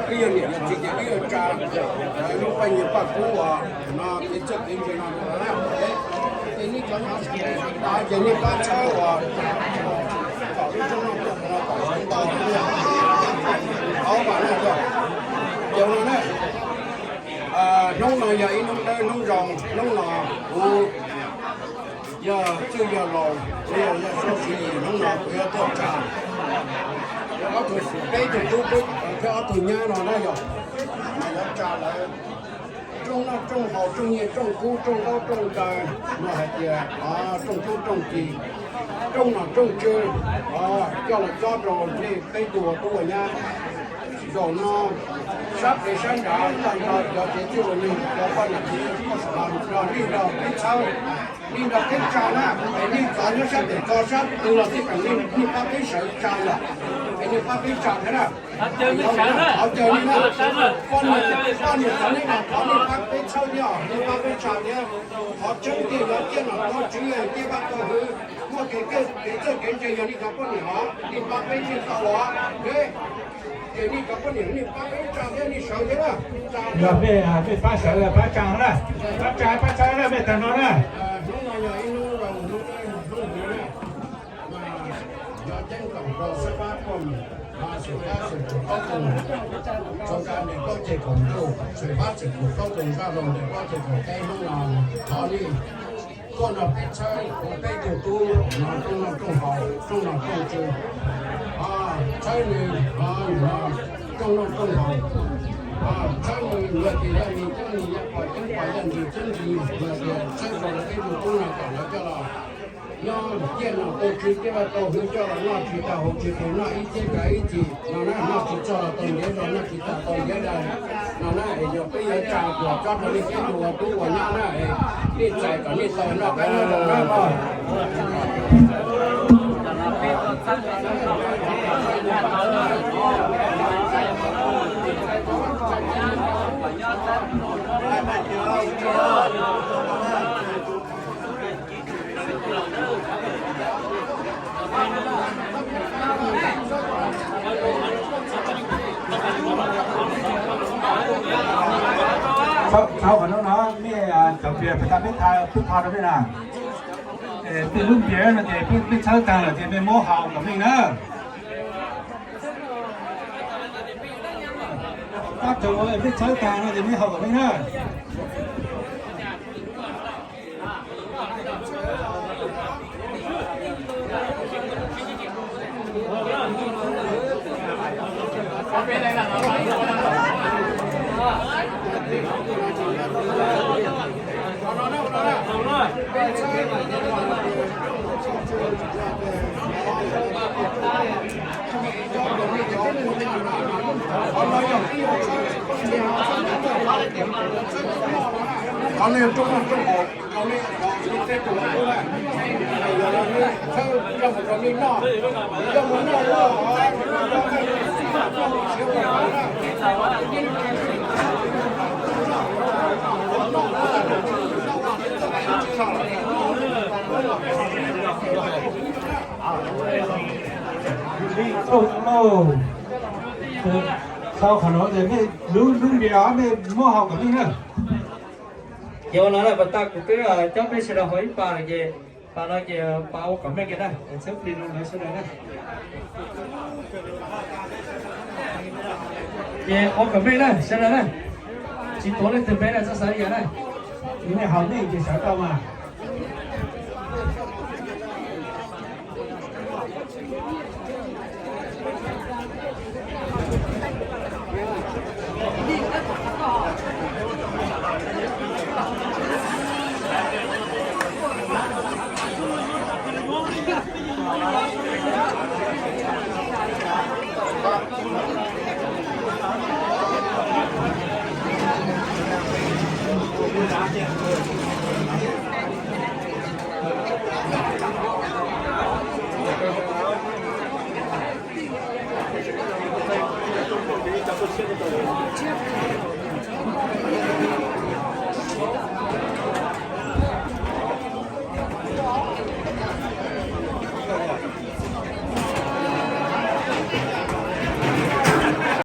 Ib yog niam yog txiv ces wb yuav tsa lub paj nyiaj paj kub uas no kev txawj kev ntse no rau na. Ces nej cov no ces nej pab txhawb uas kom lub rooj noj rooj haus no kom sawv ntau, ob vam no yog, ces no na, hnub no yog ib hnub dawb hnub zoo, hnub no kuv yog txwj yog laus, kuv yog yawg Suab Siv Yis, hnub no kuv yuav tuaj tsa ob tug, peb tug tub thiab ob tug nyab no na yog, mas yuav tsa lawv rooj noj rooj haus, rooj nyiaj rooj kub, rooj ntaub rooj ntawv, no hais tias rooj tub rooj ki, rooj nom rooj tswv, coj los cob rau nej peb tug ua tub ua nyab. Zaum no sab pem sab nrad tag nrho cov txiv txwj laus neeg, cov poj niam txiv, nej nrog peb txhawb, nej nrog peb tsa na, es nej cov nyob sab pem tso sab twg los xij peem, nej pab peb sawv tsa yom, es nej pab peb tsa thiab na. Thov caw nej na, poj niam, poj niam cov nej los thov nej pab peb txhawb thiab, nej pab peb tsa thiab. Qhov tseeb tiag yog ciaj nom tau tswv, ciaj vaj tau hwv, muaj kev txawj kev ntse yog nej cov poj niam os, nej pab peb thiaj tau os. Ces nej cov poj niam nej pab peb tsa thiab nej sawv thiab na. Yog mej, mej pab sawv pab tsa na, pab tsa pab txhawb na mej tag no na. Hnub no yog ib hnub zoo, hnub dawb hnub hwv na. Cov ceeb toom rau xab fab pom, xwm fab xwm pum plaub koog, txog nqa ntes plaub ceg kaum ntuj, xwm fab xwm pum plaub koog zaj zoo ntes plaub ceg kaum peb hnub no, thov nej tuaj nrog peb txhawb kuv peb tug tub no rooj noj rooj haus, rooj nom rooj tswv, txhawb nws no rooj noj rooj haus, txhawb nws luag tias yog nws ceeb nws yog pom ceeb pom, yog nws ceeb nws luag tias txhawb rau lawv peb tug tub no kom lawv coj los nyob ciaj nom tau tswv, ciaj vaj tau hwv, coj los noj tsis tau haus tsis qis, noj ib txhiab kav ib txhis no na, noj tsis txog los tau ntiav zog, noj tsis tag tau ntiav daig no na. Es yog peb yuav tsa los cob rau nej peb tug ua tub ua nyab na, es nej txais kom nej tau noj qab nyob zoo na. Txhob qhov no no, mej cov pias peb tha, peb tha rau mej na. Tej lub npias no ces mej txhawb taag lawm ces mej muab haus kom mej na. Tab tug mej txhawb taag no ces mej haus kom mej na. Sau qhov no ces mej lub, lub npias mej muab haus kom mej na. Ces ua no na, pas tag kuv twb cob peb sawv daws haus ib pas lawm ces pas no ces pas ua kom mej kiag na, txhawb plig rau lawv sawv daws na. Ces ua kom mej na sawv daws na, tsis tuav leej twg peb na, txhob xav li cas na. Ces nej haus nej ces sawv tau mas.